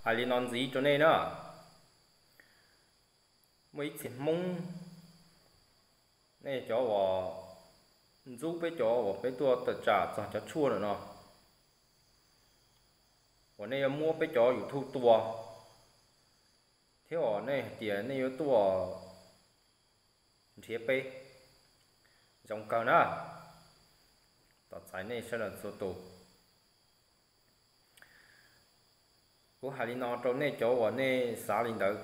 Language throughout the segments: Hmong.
Hais li no ntxiv rau nej na, muaj ib txhia Hmoob, nej cov uas ntxub peb cov uas peb tuaj tawm tsam txog cov tshuaj ntawm no, uas nej yuav muab peb cov YouTube tua, thiab uas nej hais tias nej yuav tuaj nrhiav peb, zoo kawg na, tos txais nej sawv daws txhua tus. Kuv hais li no rau nej cov uas nej xav li ntawd.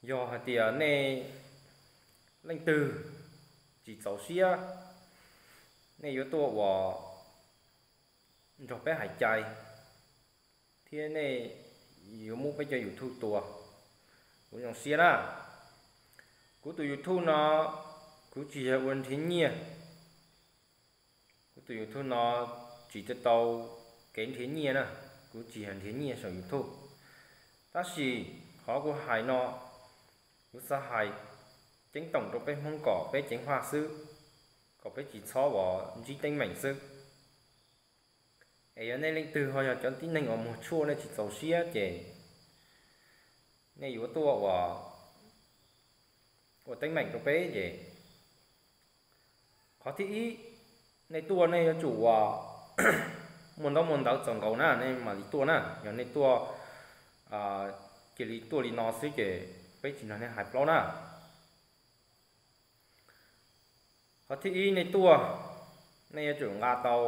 Yog hais tias nej leej twg tsis txaus siab, nej yuav tuaj uas nrog peb hais cai, thiab nej yuav muab peb cov YouTube tua, kuv zoo siab na. Kuv tus YouTube no, kuv tsis yog ua nrhiav nyiaj. Kuv tus YouTube no tsis tau tau kev nrhiav nyiaj na, kuv tsis yog nrhiav nyiaj saum YouTube. Tab sis qhov kuv hais no, kuv xav hais ceeb toom rau peb Hmoob kom peb ceev faj xwb, kom peb tsis txhob uas ntsib teeb meem xwb. Es yog nej leej twg ho yog cov tib neeg uas muag tshuaj nej tsis txaus siab ces nej yuav tuaj uas ua teeb meem rau peb ces, qhov thib ib, nej tuaj nej yuav tsum uas muaj ntaub muaj ntawv txaus nkaus na nej mam li tuaj na. Yog nej tuaj cia li tuaj li no xwb ces peb tsis nrog nej hais plaub na. Qhov thib ib, nej tuaj, nej yuav tsum nqa tau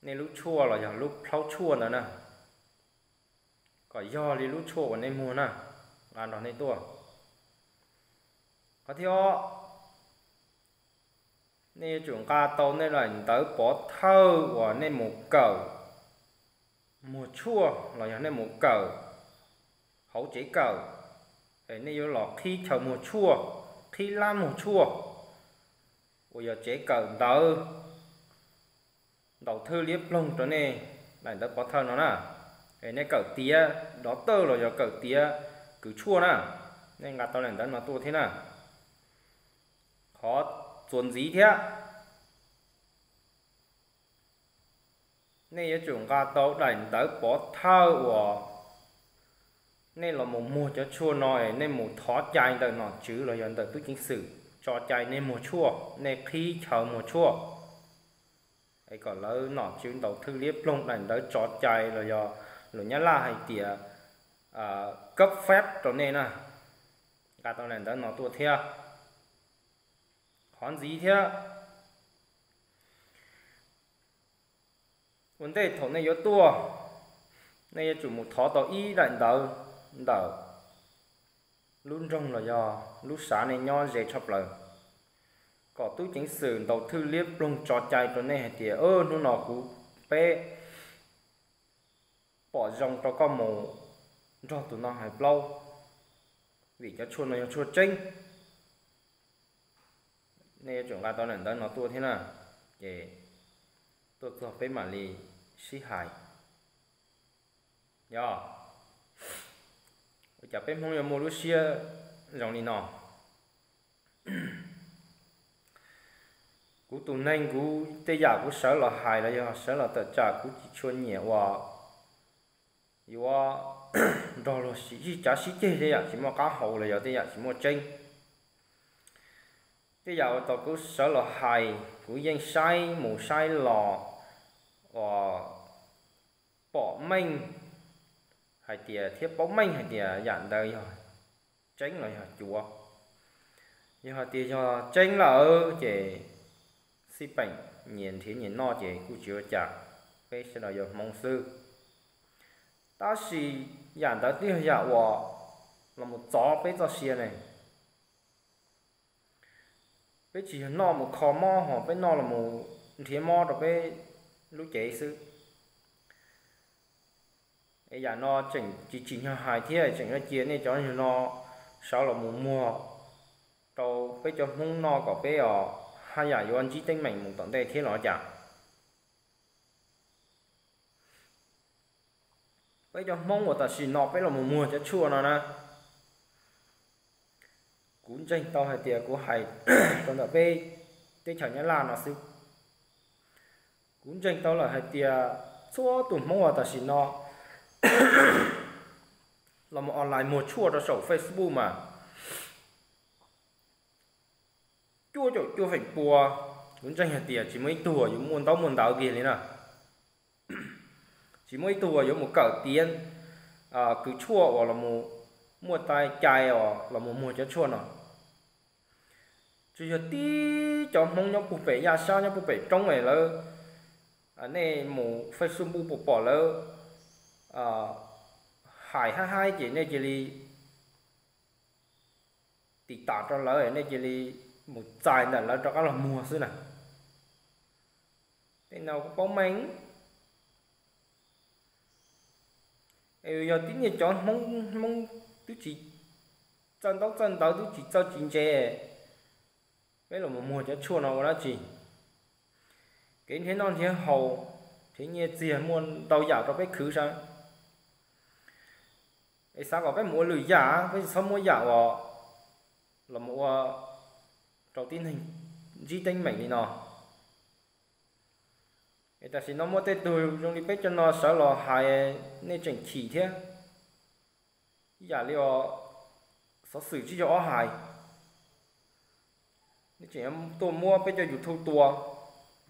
nej lub tshuaj los yog lub plhaub tshuaj ntawd na, kom yog li lub tshuaj uas nej muag na, nqa nrog nej tuaj. Qhov thib ob, nej yuav tsum nqa tau nej daim ntawv pov thawj uas nej mus kawm muag tshuaj los yog nej mus kawm hauv tsev kawm, es nej yuav los qhib chaw muag tshuaj, qhib lab muag tshuaj uas yog tsev kawm ntawv ntaus thwj liab ploog rau nej daim ntawv pov thawj no na. Es nej kawm tiav dov tawj los yog kawm tiav kws tshuaj na, nej nqa tau daim ntawv no tuaj thiab na. Qhov txuas ntxiv thiab, nej yuav tsum nqa tau daim ntawv pov thawj uas nej los mus muag cov tshuaj no es nej mus thov cai ntawm nom tswv los yog ntawm tub ceev xwm tso cai nej muag tshuaj, nej qhib chaw muag tshuaj, es kom lawv nom tswv ntaus thwj liab ploog daim ntawv tso cai los yog lus Nyab Laj hais tias cấp phép rau nej na. Nqa tau daim ntawv no tuaj thiab. Qhov ntxiv thiab, ua ntej thaum nej yuav tuaj, nej yuav tsum mus thov tau ib daim ntawv ntawm lub nroog los yog lub sav nej nyob ze tshaj plaws, kom tub ceev xwm ntaus thwj liab ploog tso cai rau nej hais tias, hnub no kuv, peb pom zoo rau koj mus nrog tus no hais plaub, vim cov tshuaj no yog tshuaj tseeb. Nej yuav tsum nqa tau daim ntawv no tuaj thiab na, ces tuaj txog peb mam li sib hais. Yog, ua cas peb Hmoob yuav muaj lub siab zoo li no? Kuv tus neeg, kuv tej yam kuv sawv los hais los yog sawv los tawm tsam kuv tsis tshua nyiam uas yuav nrog luag sib cav sib ceg tej yam tsis muaj qab hau los yog tej yam tsis muaj tseeb. Tej yam uas thaum kuv sawv los hais kuv yeej saib mus saib los uas pom meej hais tias thiab paub meej hais tias yam ntawd yog tseeb los yog cuav. Yog hais tias yog tseeb lawm ces xij peem nyias nrhiav nyias noj ces kuj tsis ua cas, peb sawv daws yog Hmoob xwb. Tab sis yam ntawd twb yog yam uas los mus txov peb txoj sia ne. Peb tsis yog noj mus kho mob ho peb noj los mus nrhiav mob rau peb lub cev xwb. Es yam no tseem tsis tsim nyog hais thiab tseem yuav cia nej cov yog no sawv los mus muag rau peb cov Hmoob noj kom peb os haj yam yuav ntsib teeb meem mus tom ntej thiab los cas. Peb cov Hmoob uas tam sim no peb los mus muag cov tshuaj no na, kuv ntseeg tau hais tias kuv hais rau ntawm peb teb chaws Nyab Laj no xwb. Kuv ntseeg tau lawm hais tias txhua tus Hmoob uas tam sim no los mus online muag tshuaj rau saum Facebook mas cuaj caum cuaj feem pua, kuv ntseeg hais tias tsis muaj ib tug uas yuav muaj ntaub muaj ntawv kiag li na. Tsis muaj ib tug uas yuav mus kawm tiav kws tshuaj uas los mus muaj tai cai uas los mus muag cov tshuaj no. Tsuas yog tib cov Hmoob nyob puag pem yaj sab nyob puag pem roob es lawv, nej mus Facebook pom pom lawv hais haib haib ces nej cia li tiv tam rau lawv, nej cia li mus txais ntawm lawv rov qab los muag xwb na. Tej no kuv paub meej. Es yog tib niag cov Hmoob, Hmoob twb tsis txawj ntaub txawj ntawv, twb tsis txawj tsis ntse, peb los mus muag cov tshuaj no ua dab tsi? Kev nrhiav noj nrhiav haus, nrhiav nyiaj txiag muaj ntau yam rau peb khwv sav. Es xav kom peb mus ua lwm yam, peb tsis txhob muab yam uas los mus ua rau tib neeg ntsib teeb meem li no. Es tam sim no muaj tej tug zoo li peb cov no sawv los hais, nej tseem chim thiab. Ib yam li os, xov xwm tsis yog ob hais, nej tseem tuaj muab peb cov YouTube tua.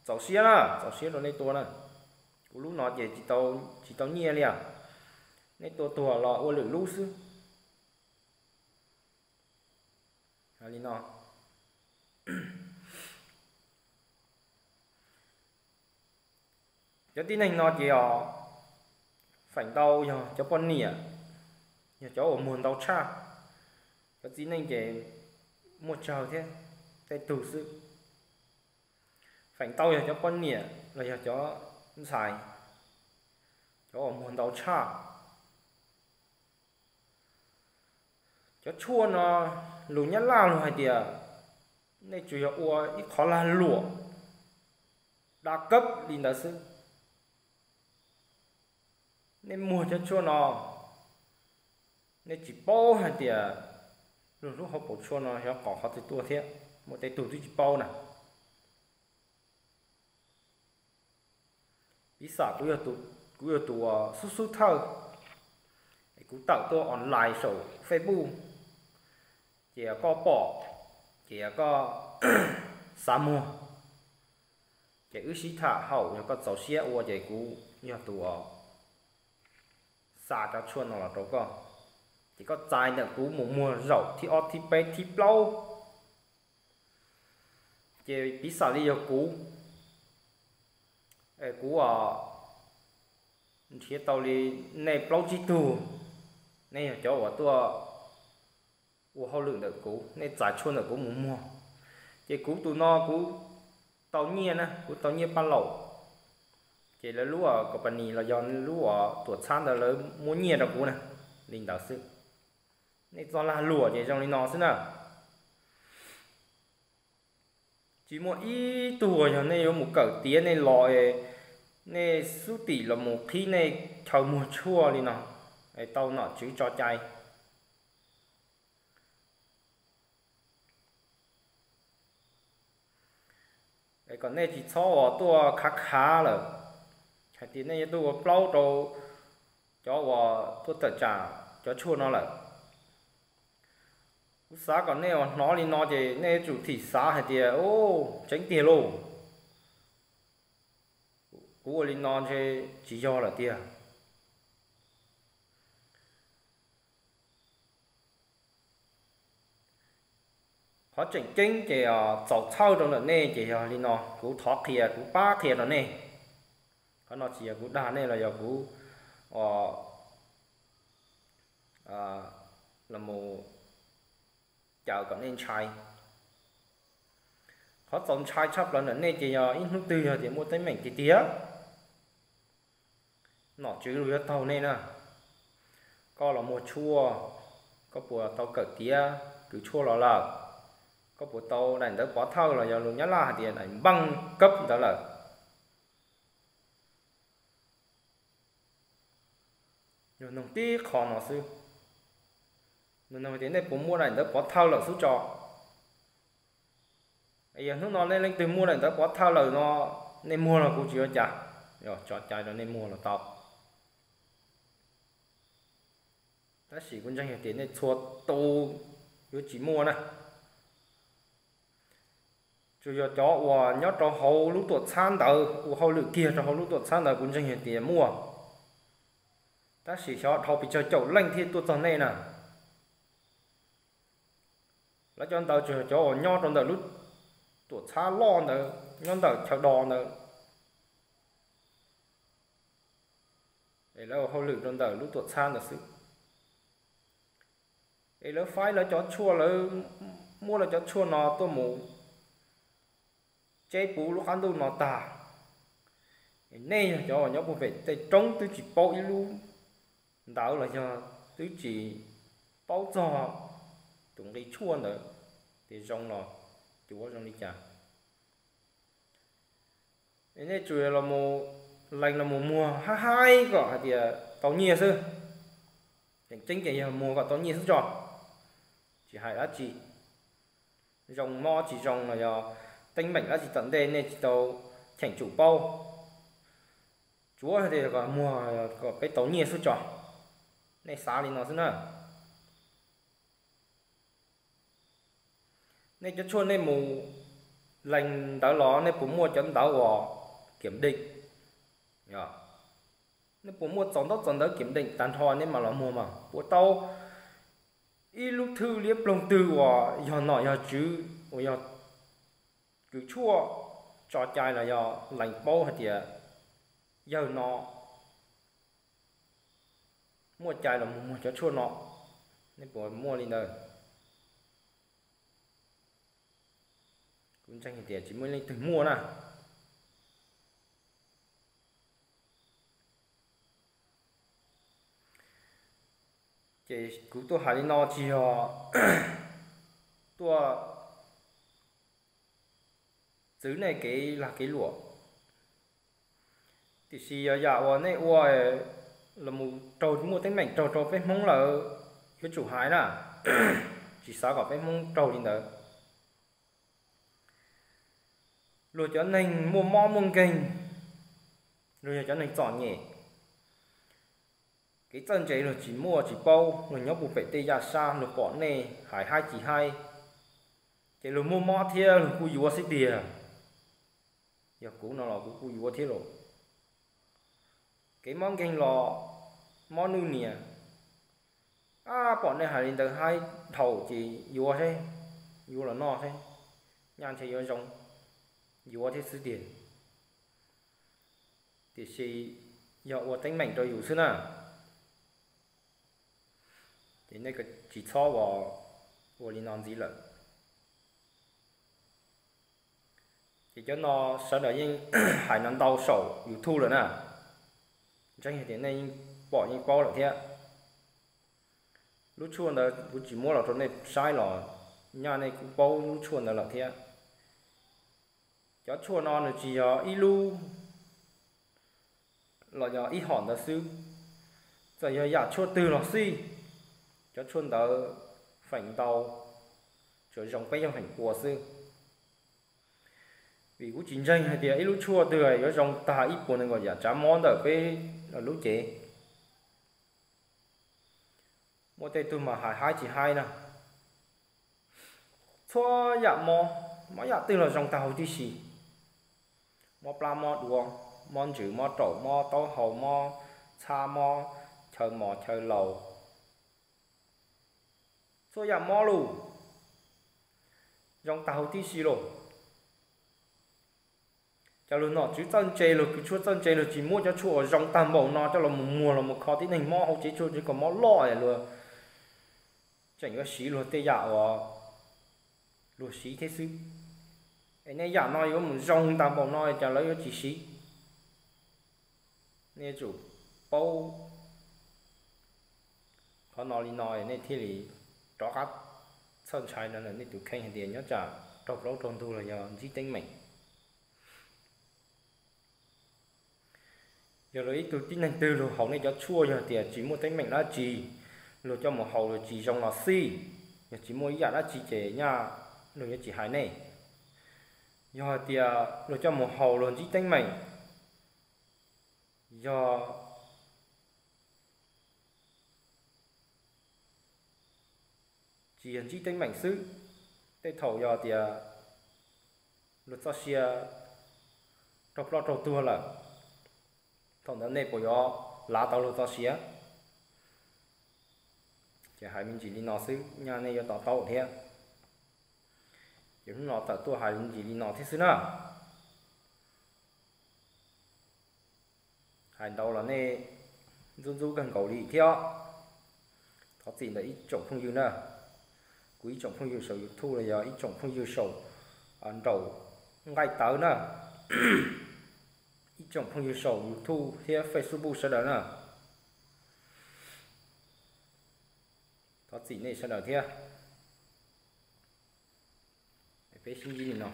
Txaus siab na, txaus siab rau nej tua na. Kuv lub no ces tsis tau nyiaj li as, nej tua tuag los ua lwm lub xwb. Li no, cov tib neeg no ces os, feem ntau yog cov poj niam, yog cov uas muag ntau tshaj. Cov txiv neej ces muaj tsawg thiab, tej tug xwb. Feem ntau yog cov poj niam los yog cov ntxhais, cov uas muag ntau tshaj. Cov tshuaj no, lus Nyab Laj luag hais tias nej tsuas yog ua ib qhov lag luam, đa cấp li ntawd xwb. Nej muag cov tshuaj no, nej tsis paub hais tias luag lub hauv paus tshuaj no yog qhov twg tuaj thiab, muaj tej tug twb tsis paub na. Piv xam kuv yog tus xub xub thawj, kuv tawm tuaj online saum Facebook, ces koj pom, ces koj xav muag, ces wb sib tham haum, yog koj txaus siab ua ces kuv yog tus xa cov tshuaj no los rau koj, ces koj txais ntawm kuv mus muag zaum thib ob thib peb thib plaub. Ces piv xam li yog kuv, kuv nrhiav tau li nej plaub tsib tug, nej yog cov uas tuaj ua hauj lwm ntawm kuv, nej txais tshuaj ntawm kuv mus muag, ces kuv tus no kuv tau nyiaj na, kuv tau nyiaj paj laum, ces lawv lub company los yog lub tuam txhab ntawd lawv muab nyiaj rau kuv na, li ntawd xwb. Nej txoj lag luam ces zoo li no xwb na. Tsis muaj ib tug uas yog nej yuav mus kawm tiav nej los, nej xub tim los mus qhib nej chaw muag tshuaj li no, tau nom tswv tso cai. Es kom nej tsis txhob uas tuaj khav khav lawm, hais tias nej yuav tuaj ua plaub rau cov uas tuaj tawm tsam cov tshuaj no lawm. Kuv xav kom nej uas hnov li no ces nej yuav tsum thim xav hais tias, u, tseeb tiag lauj, kuv ua li no ntshe tsis yog lawm tiag. Qhov tseem ceeb ces txaus txhawj rau ntawm nej ces yog li no, kuv thov qhia, kuv pab qhia rau nej. Qhov no tsis yog kuv dag nej los yog kuv los mus caw kom nej ntshai. Qhov txaus ntshai tshaj plaws ntawm nej ces yog ib hnub twg yog tias muaj teeb meem tiag tiag, nom tswv los yuav taug nej na. Koj los muag tshuaj, koj puas tau kawm tiav kws tshuaj los lawm? Koj puas tau daim ntawv pov thawj los yog lus Nyab Laj hais tias daim npaj kab ntawd lawm? Luag nug tib qho no xwb. Luag nug tias nej puas muaj daim ntawv pov thawj lawm xwb tso. Yog hnub no nej leej twg muaj daim ntawv pov thawj lawm no, Nej muag los kuv tsis ua cas, tso cai rau nej muag los tau. Tab sis kuv ntseeg hais tias nej txhua tus yuav tsis muaj na. Tsuas yog cov uas nyob rau hauv lub tuam txhab ntawd, ua hauj lwm kiag rau hauv lub tuam txhab ntawd, kuv ntseeg hais tias muaj. Tab sis xyov dhau pes tsawg caum leej thiaj tuaj txog nej na. Lawv cov ntawd tsuas yog cov uas nyob rau ntawm lub tuam txhab loj ntawd, nyob ntawm chaw do ntawd, es lawv ua hauj lwm rau ntawm lub tuam txhab ntawd xwb. Es lawv faib lawv cov tshuaj, lawv muab lawv cov tshuaj no tuaj mus tseb puv lub qab ntuj no tag. Nej yog cov uas nyob puag pem tej roob twb tsis paub ib lub ntawd los yog twb tsis paub txog tus nqi tshuaj ntawd tias zoo los cuav zoo li cas. Nej tsuas los lees los mus muag haib haib kom hais tias tau nyiaj xwb. Tseem ceeb ces yog muag kom tau nyiaj xwb tso, tsis hais dab tsi. Zoo mob tsis zoo los yog teeb meem dab tsi tom ntej nej tsis tau cheem tsum paub. Tsuav hais tias kom muag kom peb tau nyiaj xwb tso. Nej xav li no xwb na. Nej cov tshuaj nej mus lees ntawd los nej puas muaj cov ntawv uas kiểm định? Nej puas muaj txaus ntaub txaus ntawv kiểm định tag nrho nej mam los muag mas puas tau ib lub thwj liab ploog twg uas yog nom yog tswv uas yog kws tshuaj tso cai los yog lees paub hais tias yawg no muaj cai los mus muag cov tshuaj no? Nej puas muaj li ntawd? Kuv ntseeg tias tsis muaj leej twg muaj na. Ces kuv tuaj hais li no tsis yog tuaj txwv nej kev lag kev luam, tiam sis yog yam uas nej ua los mus raug muaj teeb meem raug rau peb Hmoob lawm, yuav tsum hais na, tsis xav kom peb Hmoob raug li ntawd. Luag cov neeg muaj mob muaj nkeeg, luag yog cov neeg txom nyem, kev txawj ntse luag tsis muaj tsis paub, luag nyob puag pem tej yaj sab luag pom nej hais haib tsis haib, ces luag muaj mob thiab luag kuj yuav xwb tiag. Yog kuv no los kuv kuj yuav thiab los. Kev mob nkeeg los mob nuj niam, pom nej hais li ntawd haib dhau ces yuav thiab, yuav los noj thiab, nyaj ntshe yuav zoo, yuav thiab xwb tiag. Tiam sis yog ua teeb meem rau yus xwb na, ces nej tsis txhob ua li no ntxiv lawm. Ces cov no sawv daws yeej hais no ntau saum YouTube lawm na, ntseeg tias nej yeej pom yeej paub lawm thiab. Lub tshuaj ntawd kuv tsis muab los rau nej saib los nyaj nej kuj paub lub tshuaj ntawd lawm thiab. Cov tshuaj no nws tsis yog ib lub los yog ib hom ntawd xwb, txawm yog yam tshuaj twg los xij, cov tshuaj ntawd feem ntau tsuas zoo peb caug feem pua xwb. Vim kuv tsis ntseeg hais tias ib lub tshuaj twg yuav zoo tag ib puas nees nkaum yam tsav mob ntawm peb lub cev. Muaj tej tug mas hais haib tsis haib na. Txhua yam mob, mob yam twg los zoo tag huv tib si. Mob plab mob duav, mob ntsws mob raum, mob taub hau, mob txhab, mob chaw mos chaw laus, txhua yam mob lus zoo tag huv tib si los. Cov lus nom tswv txawj ntse, lus kws tshuaj txawj ntse, lus tsis muab cov tshuaj uas zoo tag npaum no coj los mus muag los mus kho tib neeg mob hauv tsev tshuaj tsev kom mob loj, luag tseem yuav siv luag tej yam uas luag siv thiab xwb. Es nej yam no yuav mus zoo tag npaum no cas lawv yuav tsis siv? Nej yuav tsum paub qhov no li no nej thiaj li rov qab txhawj ntshai no nej tus kheej hais tias nyob tsam raug plaub raug ntug los yog ntsib teeb meem. Yog luag ib tug tib neeg twg luag haus nej cov tshuaj yog tias tsis muaj teeb meem dab tsi, luag coj mus haus luag tsis zoo los xij, yog tsis muaj ib yam dab tsi ces nyaj luag yuav tsis hais nej. Yog hais tias luag coj mus haus luag ntsib teeb meem, yog tsis yog ntsib teeb meem xwb, tej thaum yog tias luag txoj sia raug ploj raug tuag lawm, thaum ntawd nej puas yuav lav tau luag txoj sia? Ces hais me ntsis li no xwb, nyaj nej yuav to taub thiab. Ces hnub no tawm tuaj hais me ntsis li no thiab xwb na. Hais ntau los nej ntxub ntxub kawg nkaus li thiab. Thov txim ntawm ib tsoom phooj ywg na, kuv ib tsoom phooj ywg saum YouTube los yog ib tsoom phooj ywg saum nraum nqaij tawv na, ib tsoom phooj ywg saum YouTube thiab Facebook sawv daws na. Thov txim nej sawv daws thiab. Peb sib ntsib li no.